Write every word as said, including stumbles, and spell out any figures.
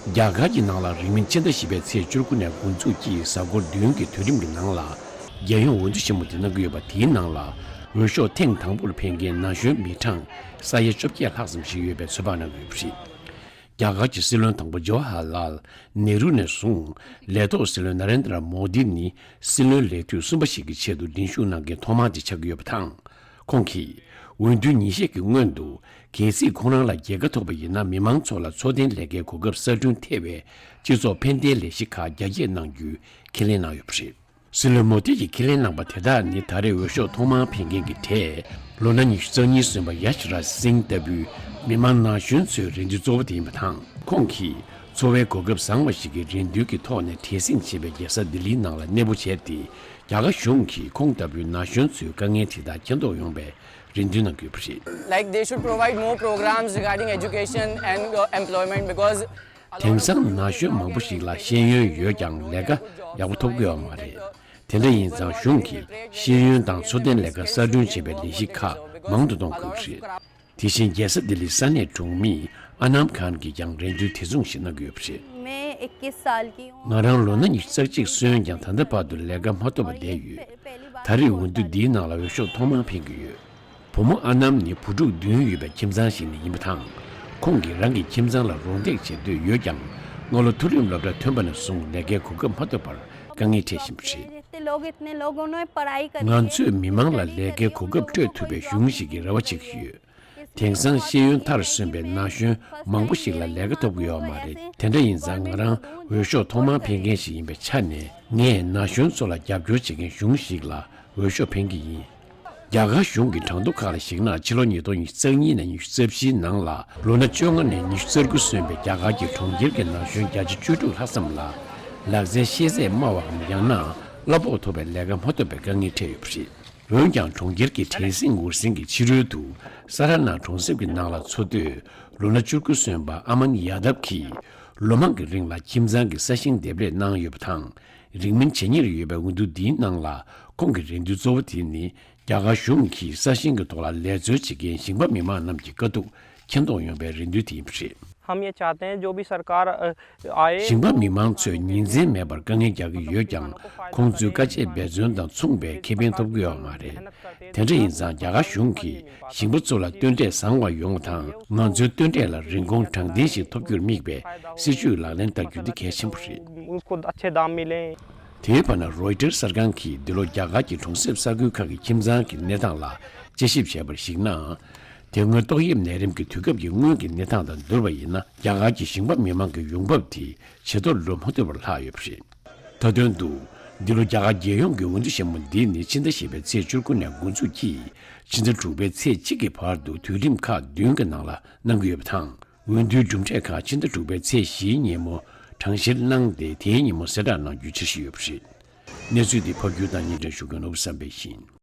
རྒྱ་གར་གྱི་ནང་ལ་རིང་མིན་ཕྱི་ཟླ་བཞི་པའི་ཚེས་བཅུ་དགུ་ནས་འགོ་འཛུགས་ཀྱིས་གཟའ་འཁོར་བདུན་གྱི་དུས་རིམ་གྱི་ནང་ལ་རྒྱལ་ཡོངས་འོས་བསྡུ་ཆེན་མོ་དེ་གནང་གི་ཡོད་པ། དེའི་ནང་ལ་འོས་ཤོག་ཐེངས་དང་པོར་འཕེན་མཁན་ན་གཞོན་མི་གྲངས་ས་ཡ་བཅོ་བརྒྱད་ལྷག་ཙམ་ཞིག་ཡོད་པའི་ཚོད་དཔག་གནང་གི་ཡོད་པ་རེད། རྒྱ་གར་གྱི་སྲིད་བློན་དང་པོ་ཇོ་ཧར་ལཱལ་ནེ་རུ་ནས་བཟུང་ལས་ཐོག་སྲིད་བློན་ན་རེན་དྲ་མོ་དི་ནི་སྲིད་བློན་ལས་དུས་གསུམ་པ་ཞིག་གི་ཆེད་དུ་འགྲན་ཞུགས་གནང་མཁན་ཐོག་མ་དེ་ཆགས་ཀྱི་ཡོད་པ་དང་། ཁོང་གིས་འོས་བསྡུ་ཉིན་ཤས་ཀྱི་སྔོན་དུ་གལ་སྲིད་ཁོང་རང་ལ་རྒྱལ་ཁ་ཐོབ་པ་ཡིན་ན་མི་མང་ཚོ་ལ་འཚོ་རྟེན་ལས་ཀའི་གོ་སྐབས་གསར་སྐྲུན་ཐེ་བའི་སྤྱི་ཚོགས་ཕན་བདེའི་ལས་གཞི་ཁག་རྒྱ་སྐྱེད་གནང་རྒྱུའི་ཁས་ལེན་གནང་ཡོད་པ་རེད། སྲིད་བློན་མོ་དི་ཡིས་ཁས་ལེན་གནང་པ་དེ་དག་ནི་ད་རེས་འོས་ཤོག་ཐོག་མར་འཕེན་མཁན་གྱི་གྲས་ལོ་ན་ཉི་ཤུ་རྩ་གཉིས་སོན་པ་ཡ་ཤི་རཱཇ་སིང་ལྟ་བུའི་མི་མང་ན་གཞོན་ཚོའི་རེ་འདུན་གཙོ་བོ་དེ་ཡིན་པ་དང་། ཁོང་གིས་འཚོ་བའི་གོ་སྐབས་བཟང་བ་ཞིག་གི་རེ་འདུན་གྱི་ཐོག་ནས་བྲེལ་ཟིང་ཆེ་བའི་རྒྱལ་ས་ལྡི་ལིའི་ནང་ལ་གནས་སྤོ་བྱས་ཏེ། རྒྱ་གར་གཞུང་གིས་ཁོང་ལྟ་བུའི་ན་གཞོན་ཚོའི་དཀའ་ངལ་དེ་དག་མཁྱེན་རྟོགས་ཡོང་བའི་རེ་འདུན་གནང་གི་ཡོད་པ་རེད། Like, they should provide more programs regarding education and, uh, employment, because དེང་སང་ན་གཞོན་མང་པོ་ཞིག་ལ་ཤེས་ཡོན་ཡོད་ཀྱང་ལས་ཀ་ཡག་པོ་ཐོབ་ཀྱི་ཡོད་མ་རེད། དེ་འདྲ་ཡིན་ཙང་གཞུང་གིས་ཤེས་ཡོན་དང་འཚོ་རྟེན་ལས་ཀ་གསར་སྐྲུན་བྱེད་པའི་ལས་གཞི་ཁག་མང་དུ་གཏོང་དགོས་ཀྱི་རེད། དེ་བཞིན་རྒྱལ་ས་ལྡི་ལིའི་ས་གནས་གྲོང་མི་ཨ་ནམ་ཁཱན་གྱིས་ཀྱང་རེ་འདུན་དེ་མཚུངས་ཤིག་གནང་གི་ཡོད་པ་རེད། मैं इक्कीस साल की हूँ। ང་རང་ལོ་ན་ཉི་ཤུ་རྩ་གཅིག་སོན་ཀྱང་ད་ལྟ་བར་དུ་ལས་ཀ་མ་ཐོབ་པར་བསྡད་ཡོད། ད་རེས་འོས་བསྡུ་འདིའི་ནང་ལ་འོས་ཤོག་ཐོག་མར་འཕེན་གྱི་ཡོད། བུ་མོ་ཨ་ནམ་ནི་བུ་ཕྲུག་བདུན་ཡོད་པའི་ཁྱིམ་ཚང་ཞིག་ནས་ཡིན་པ་དང་། ཁོང་གིས་རང་གི་ཁྱིམ་ཚང་ལ་རོགས་འདེགས་བྱེད་འདོད་ཡོད་ཀྱང་། སྔ་ལོ་མཐོ་རིམ་སློབ་གྲྭ་ཐོན་པ་ནས་བཟུང་ལས་ཀའི་གོ་སྐབས་མ་ཐོབ་པར་དཀའ་ངལ་འཕྲད་བཞིན་པ་རེད། ང་ཚོས་མི་མང་ལ་ལས་ཀའི་གོ་སྐབས་སྤྲོད་ཐུབ་པའི་གཞུང་ཞིག་གི་རེ་བ་བྱེད་ཀྱི་ཡོད། དེང་སང་ཤེས་ཡོན་མཐར་སོན་པའི་ན་གཞོན་མང་པོ་ཞིག་ལ་ལས་ཀ་ཐོབ་ཀྱི་ཡོད་མ་རེད། དེ་འདྲ་ཡིན་ཙང་ང་རང་འོས་ཤོག་ཐོག་མར་འཕེན་མཁན་ཞིག་ཡིན་པའི་ཆ་ནས། ངས་ན་གཞོན་ཚོ་ལ་རྒྱབ་སྐྱོར་བྱེད་མཁན་གཞུང་ཞིག་ལ་འོས་ཤོག་འཕེན་གྱི་ཡིན། རྒྱ་གར་གཞུང་གི་གྲངས་ཐོ་ཁག་ལ་གཞིགས་ན། ཕྱི་ལོ་ཉིས་སྟོང་ཉི་ཤུ་རྩ་གཉིས་ནས་ཉི་ཤུ་རྩ་བཞིའི་ནང་ལ་ལོ་ན་བཅོ་ལྔ་ནས་ཉི་ཤུ་རྩ་དགུ་སོན་པའི་རྒྱ་གར་གྱི་གྲོང་ཁྱེར་གྱི་ན་གཞོན་བརྒྱ་ཆ་བཅུ་དྲུག་ལྷག་ཙམ་ལ་ལག་རྩལ་ཤེས་ཚད་དམའ་བའམ་ཡང་ན་གླ་ཕོགས་མཐོ་བའི་ལས་ཀ་མ་ཐོབ་པའི་དཀའ་ངལ་འཕྲད་ཡོད་པ་རེད། འོན་ཀྱང་གྲོང་ཁྱེར་གྱི་བྲེལ་ཟིང་འུར་ཟིང་གི་ཕྱི་རོལ་དུ། ས་ར་ནག་གྲོང་གསེབ་ཀྱི་ནང་ལ་འཚོ་སྡོད། ལོ་ན་བཅུ་དགུ་སོན་པ་ཨ་མན་ཡ་དབ་ཀྱིས་ལོ་མང་གི་རིང་ལ་ཁྱིམ་ཚང་གི་ས་ཞིང་འདེབས་ལས་གནང་ཡོད་པ་དང་། རིང་མིན་ཇེ་ཉེར་ཡོད་པའི་འོས་བསྡུ་འདིའི་ནང་ལ་ཁོང་གི་རེ་འདུན་གཙོ་བོ་དེ་ནི། རྒྱ་གར་གཞུང་གིས་ས་ཞིང་གི་ཐོག་ལ་ལས་འཚོལ་བྱེད་མཁན་ཞིང་པ་མི་མང་རྣམས་ཀྱི་དཀའ་སྡུག་མཁྱེན་རྟོགས་ཡོང་བའི་རེ་འདུན་དེ་ཡིན་པ་རེད། हम ये चाहते हैं जो भी सरकार, अ, आए, ཞིང་པ་མི་མང་ཚོས་ཉིན་མཚན་མེད་པར་དཀའ་ངལ་རྒྱག་གི་ཡོད་ཀྱང་། ཁོང་ཚོའི་དཀའ་སྤྱད་འབད་བརྩོན་དང་མཚུངས་པའི་ཁེ་ཕན་ཐོབ་ཀྱི་ཡོད་མ་རེད། དེ་འདྲ་ཡིན་ཙང་རྒྱ་གར་གཞུང་གིས་ཞིང་པ་ཚོ་ལ་སྟོན་འབྲས་བཟང་བ་ཡོང་བ་དང་། ང་ཚོའི་སྟོན་འབྲས་ལ་རིན་གོང་དྲང་བདེན་ཞིག་ཐོབ་རྒྱུར་དམིགས་པའི་སྲིད་ཇུས་ལག་ལེན་བསྟར་རྒྱུ་དེ་གལ་ཆེན་པོ་རེད། उनको अच्छे दाम मिले। དེའི་བར་ན། རོའི་ཊར་གསར་ཁང་གིས་འདི་ལོ་རྒྱ་གར་གྱི་གྲོང་གསེབ་ས་ཁུལ་ཁག་གི་ཁྱིམ་ཚང་གི་གནས་སྟངས་ལ་དཔྱད་ཞིབ་བྱས་པར་གཞིགས་ན། དེ་སྔོན་ཏོག་དབྱིབས་ནད་རིམས་ཀྱི་དུས་སྐབས་ཀྱི་སྔོན་གྱི་གནས་སྟངས་དང་བསྡུར་བ་ཡིན་ན། རྒྱ་གར་གྱི་ཞིང་པ་མི་མང་གི་ཡོང་འབབ་དེ་ཇེ་མཐོར་འགྲོ་མ་ཐུབ་པར་ལྷག་ཡོད་པ་རེད། མཐའ་དོན་དུ། འདི་ལོ་རྒྱ་གར་རྒྱལ་ཡོངས་ཀྱི་འོས་བསྡུ་ཆེན་མོ་འདི་ནི་ཕྱི་ཟླ་བཞི་པའི་ཚེས་བཅུ་དགུ་ནས་འགོ་འཛུགས་ཀྱིས་ཕྱི་ཟླ་དྲུག་པའི་ཚེས་གཅིག་གི་བར་དུ་དུས་རིམ་ཁག་བདུན་གྱི་ནང་ལ་གནང་གི་ཡོད་པ་དང་། འོས་བསྡུའི་གྲུབ་འབྲས་ཁག་ཕྱི་ཟླ་དྲུག་པའི་ཚེས་བཞིའི་ཉིན་མོ་གྲངས་བཤེར་གནང་སྟེ། དེའི་ཉིན་མོ་གསལ་བསྒྲགས་གནང་རྒྱུའི་འཆར་གཞི་ཡོད་པ་རེད། གནས་ཚུལ་འདི་ཕབ་སྒྱུར་དང་སྙན་སྒྲོན་ཞུ་མཁན་ནོར་བུ་བསམ་འཕེལ་ཡིན།